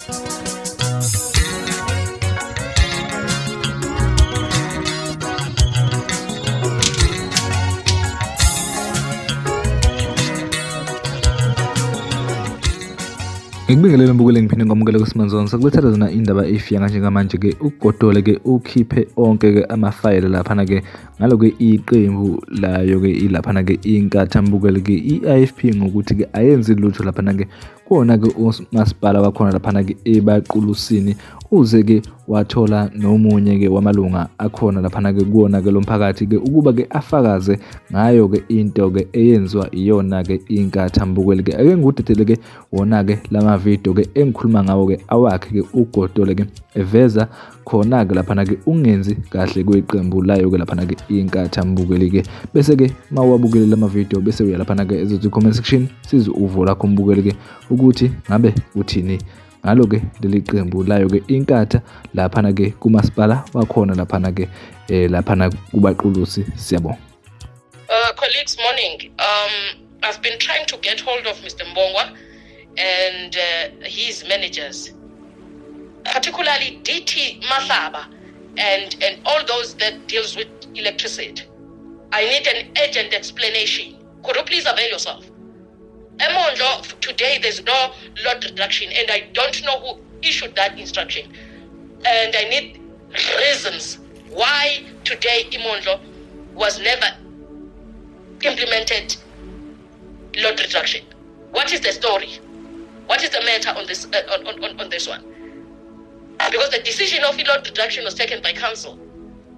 Ngikubingelele mbukeli ngiphinde ngamukele kuSimanzona sakulethela zona indaba efika njengamanje-ke ugodole-ke ukhiphe onke-ke amafayela laphana-ke ngalo-ke iqembu layo-ke ilaphana-ke inkatha mbukeli-ke i-IFP ngokuthi-ke ayenzi lutho laphana-ke kuwona-ke umasipala wakhona laphana-ke ebaqulusini uze-ke wathola nomunye-ke wamalunga akhona laphana-ke kuwona-ke lo mphakathi-ke ukuba-ke afakaze ngayo-ke into-ke eyenziwa iyona-ke inkatha mbukeli-ke ake ngikudedele-ke wona-ke lama video-ke engikhuluma ngawo-ke awakhe-ke ugodole-ke eveza khona-ke laphana-ke ungenzi kahle kweqembu layo-ke laphana-ke inkatha mbukeli-ke bese-ke uma uwabukele lama video bese uya laphana-ke ezothi comment section sizwe uvo lakho mbukeli-ke ukuthi ngabe uthini ngalo-ke leli qembu layo-ke inkatha laphana-ke kumasipala wakhona laphana-ke um laphana kubaqulusi siyabonga. Colleagues, morning. I've been trying to get hold of Mr. Mbongwa and his managers, particularly DT Mahlaba and all those that deals with electricity. I need an urgent explanation. Could you please avail yourself? Emondlo, today there's no load reduction, and I don't know who issued that instruction. And I need reasons why today Imondlo was never implemented load reduction. What is the story? What is the matter on this on this one? Because the decision of load reduction was taken by council.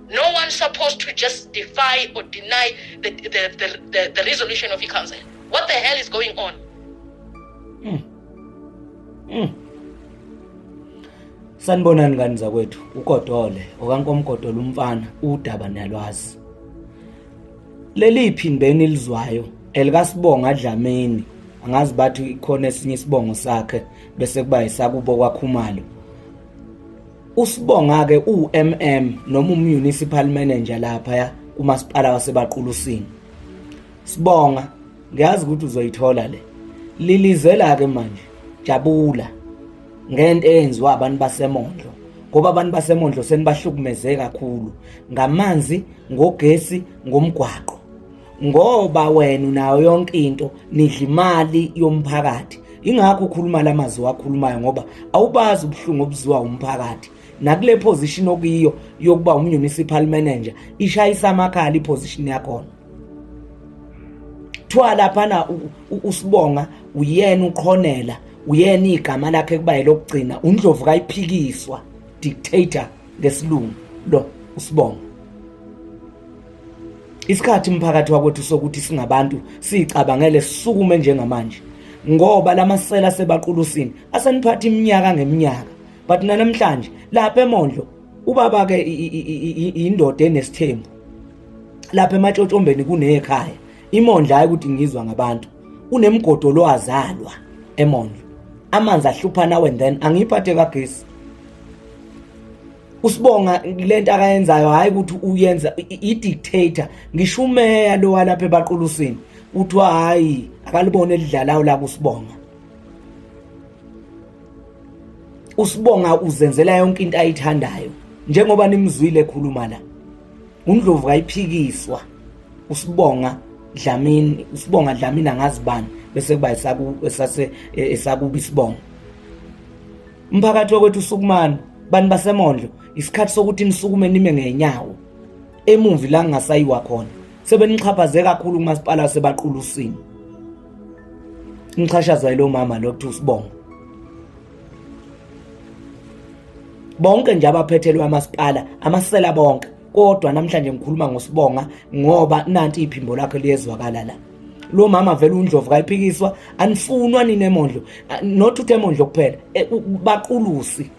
No one's supposed to just defy or deny the resolution of the council. What the hell is going on? Sanibonani ngani zakwethu, uGodole okaNkomgodole umfana udaba niyalwazi. Leli phimbo enilizwayo elikaSibonga Dlamini, angazi bathi ikhona esinye isibongo sakhe bese kuba isakubo kwaKhumalo. Usibonga ke uMM noma umunicipal manager lapha ya kumasipala waseBaqulusini. Sibonga, ngiyazi ukuthi uzoyithola le. Lilizela ke manje, jabula ngento eyenziwa abantu baseMondlo ngoba abantu baseMondlo senibahlukumeze kakhulu ngamanzi, ngogesi, ngomgwaqo, ngoba wena unayo yonke into, nidla imali yomphakathi. Ingakho ukhuluma lamazwi wakhulumayo ngoba awubazi ubuhlungu obuziwa umphakathi. Nakule position okuyiyo yokuba umunicipal manager ishayisa amakhala iposition yakhona. Kuthiwa laphana usibonga uyena uqhonela, uyena igama lakhe kuba yelokugcina, undlovu kayiphikiswa, dictator ngesilungu lo usibonga. Isikhathi umphakathi wakwethu sokuthi singabantu sicabangele, sisukume njengamanje ngoba lamasela sebaqulusini aseniphatha iminyaka ngeminyaka. But namhlanje lapha eMondlo ubaba ke indoda enesithembu lapha ematshotshombeni kunekhaya iMondlo, hayi ukuthi ngizwa ngabantu, unemgodo lwazalwa eMondlo, amanzi ahlupha now and then, angiyiphathe kagesi. Usibonga lento akayenzayo hayi ukuthi uyenza i-dictator, ngisho umeya lo walapha ebaqulusini uthiwa hayi akalibone elidlalayo la kusibonga. Usibonga uzenzela yonke into ayithandayo njengoba nimzwile ekhuluma la. Undlovu kayiphikiswa usibonga Dlamini, usibonga Dlamini angazi bani bese kuba isaku esase esakuba isibongo. Umphakathi wakwethu usukumani, bantu baseMondlo, isikhathi sokuthi nisukume nime ngenyawo emuvi la ngingasayiwa khona. Sebenixhaphaze kakhulu kumasipala sebaqulusini. Ngichashazwa yilo mama lo kuthi usibonga. Bonke nje abaphethelwe amasipala amasela bonke, kodwa namhlanje ngikhuluma ngosibonga ngoba nanti iphimbo lakhe liyezwakala la. Lo mama vele undlovu kayiphikiswa, anifunwa nini eMondlo, not uthi eMondlo kuphela, baqulusi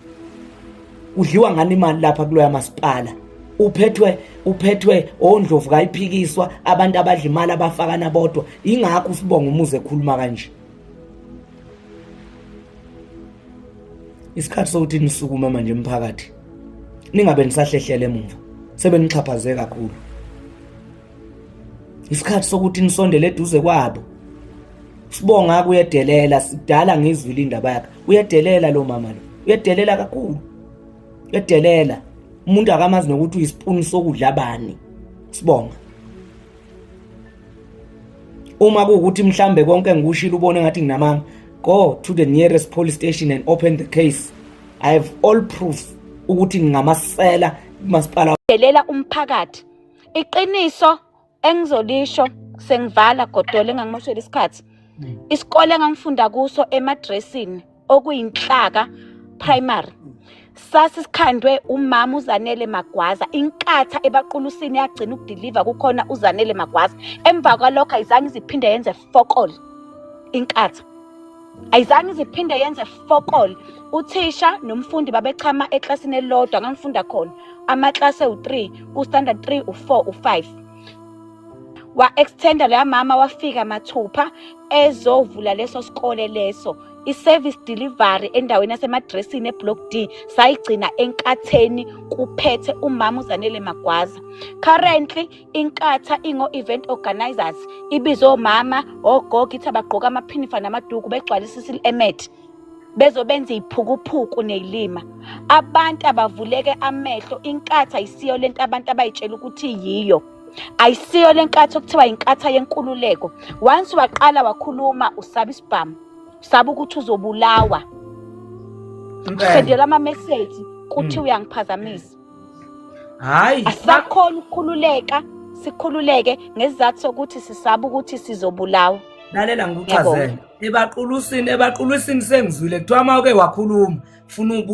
udliwa ngani imali lapha kuloya masipala, uphethwe ondlovu kayiphikiswa, abantu abadla imali abafakana bodwa. Ingakho usibonga umuze ekhuluma kanje. Isikhathi sokuthi nisukume manje emphakathi, ningabe nisahlehlela emuva, sebenixhaphaze kakhulu. Isikhathi sokuthi nisondele eduze kwabo. Sibonga kuyedelela, sidala ngizwile indaba yakhe, uyedelela lo mama lo. Uyedelela kakhulu, uyedelela. Umuntu akamazi nokuthi uyisipuni sokudla bani. Sibonga. Uma kuwukuthi mhlambe konke ngikushilo ubone ngathi nginamanga, go to the nearest police station and open the case. I have all proof ukuthi ngingamasela kumasipala. Delela umphakathi. Iqiniso engizolisho sengivala godole engangimoshela isikhathi. Isikole engangifunda kuso emadressini okuyinhlaka primary sasisikhandwe umama uZanele Magwaza. Inkatha ebaqulusini yagcina ukudeliver kukhona uZanele Magwaza. Emva kwalokho ayizange iziphinde yenze fokol. Inkatha ayizange iziphinde yenze fokol. Uthisha nomfundi babechama eklasini elilodwa ngangifunda khona amaklasi ewu-3, u-standard 3, u-4, u-5. Wa-extenda leya mama wafika mathupha ezovula leso sikole leso. I-service delivery endaweni yasemadressini eBlock D sayigcina enkatheni kuphethe umama uZanele Magwaza. Currently inkatha ingo-event organizers, ibiza omama ogogo ithi abagqoka amaphinifa namaduku begcwalisa isil-emet bezobenza iphukuphuku neyilima. Abantu abavuleke amehlo, inkatha ayisiyo lento abantu abayitshela ukuthi yiyo. Ayisiyo le nkatha okuthiwa inkatha yenkululeko. Once waqala wakhuluma usaba isibhamu, usaba ukuthi uzobulawa. Usendela ama-message kuthi uyangiphazamisa. Hayi, Asisakhona ukukhululeka, sikhululeke ngesizathu sokuthi sisaba ukuthi sizobulawa. Lalela ngikuchazele. Ebaqulusini, ebaqulusini sengizwile kuthiwa uma uke wakhuluma funa.